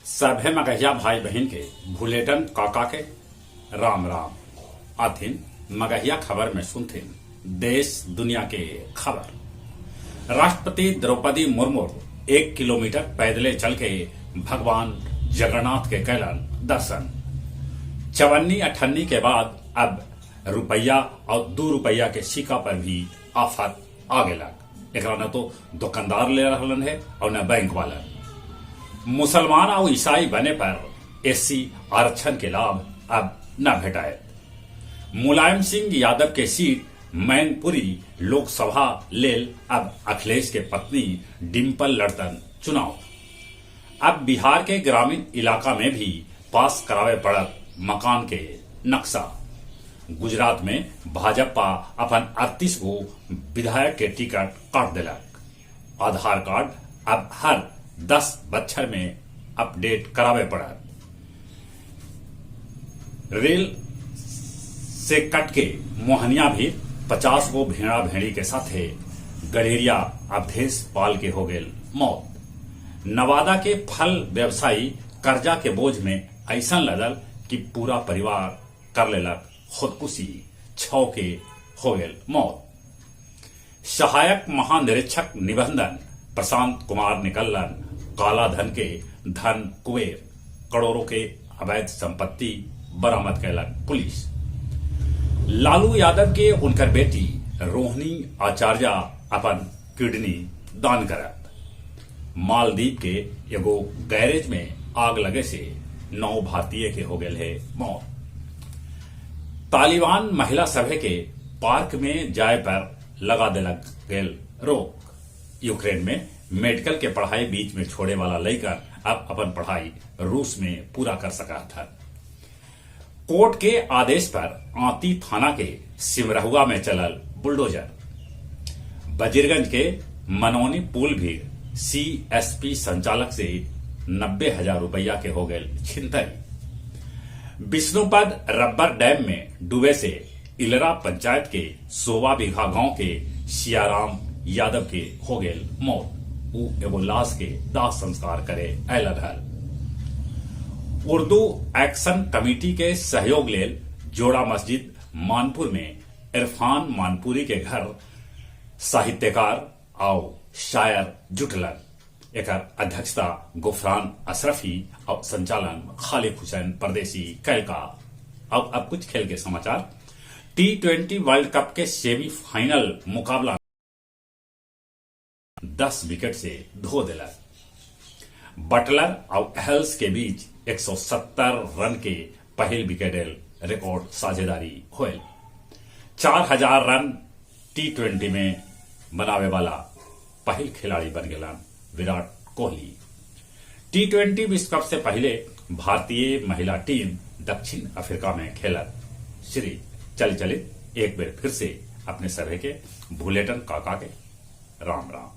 सभे मगहिया भाई बहिन के भुलेटन काका के राम राम। आथिन मगहिया खबर में सुनथिन देश दुनिया के खबर। राष्ट्रपति द्रौपदी मुर्मू 1 किलोमीटर पैदले चल के भगवान जगन्नाथ के कैलन दर्शन। चवन्नी अठन्नी के बाद अब रुपया और 2 रुपया के सिक्का पर भी आफत आ गेलक। एकरा न तो दुकानदार ले रहलन है और न बैंक वालन। मुसलमान और ईसाई बने पर एससी आरक्षण के लाभ अब न भेटाए। मुलायम सिंह यादव के सीट मैनपुरी लोकसभा लेल अब अखिलेश के पत्नी डिम्पल लड़तन चुनाव। अब बिहार के ग्रामीण इलाका में भी पास करावे पड़त मकान के नक्शा। गुजरात में भाजपा अपन 38 गो विधायक के टिकट काट देलक। आधार कार्ड अब हर 10 बच्छर में अपडेट करावे पड़त। रेल से कट के मोहनिया भी 50 गो भेड़ा भेड़ी के साथे गडेरिया अवधेश पाल के हो गेल मौत। नवादा के फल व्यवसायी कर्जा के बोझ में ऐसा लदल कि पूरा परिवार कर लेलक खुदकुशी, 6 के हो गेल मौत। सहायक महानिरीक्षक निबंधन प्रशांत कुमार निकलन काला धन के धन कुबेर, करोड़ों के अवैध संपत्ति बरामद कैलक पुलिस। लालू यादव के उनकर बेटी रोहिणी आचार्य अपन किडनी दान करत। मालदीव के एगो गैरेज में आग लगे से 9 भारतीय के हो गए है मौत। तालिबान महिला सभे के पार्क में जाए पर लगा देलक गेल रोक। यूक्रेन में मेडिकल के पढ़ाई बीच में छोड़े वाला लड़का अब अपन पढ़ाई रूस में पूरा कर सका था। कोर्ट के आदेश पर आंती थाना के सिमरहुआ में चलल बुलडोजर। वजीरगंज के मनौनी पुल भी सीएसपी संचालक से 90,000 रुपया के हो गए छिनतई। विष्णुपद रबर डैम में डूबे से इलरा पंचायत के 1.25 बीघा गांव के सियाराम यादव के हो गए मौत। उ एगो लाश के दाह संस्कार करे ऐलन हल। उर्दू एक्शन कमेटी के सहयोग लेल जोड़ा मस्जिद मानपुर में इरफान मानपुरी के घर साहित्यकार और शायर जुटलन। एकर अध्यक्षता गुफरान अशरफी और संचालन खालिद हुसैन परदेसी कैलका। अब कुछ खेल के समाचार। T20 world cup के सेमीफाइनल मुकाबला 10 विकेट से धो दिलक। बटलर और हेल्स के बीच 170 रन के पहल विकेट रिकॉर्ड साझेदारी होयल। 4000 रन T20 में बनावे वाला पहल खिलाड़ी बन गया विराट कोहली। T20 विश्व कप से पहले भारतीय महिला टीम दक्षिण अफ्रीका में खेलत। श्री चल चलित एक बार फिर से अपने सभी के भुलेटन काका के राम राम।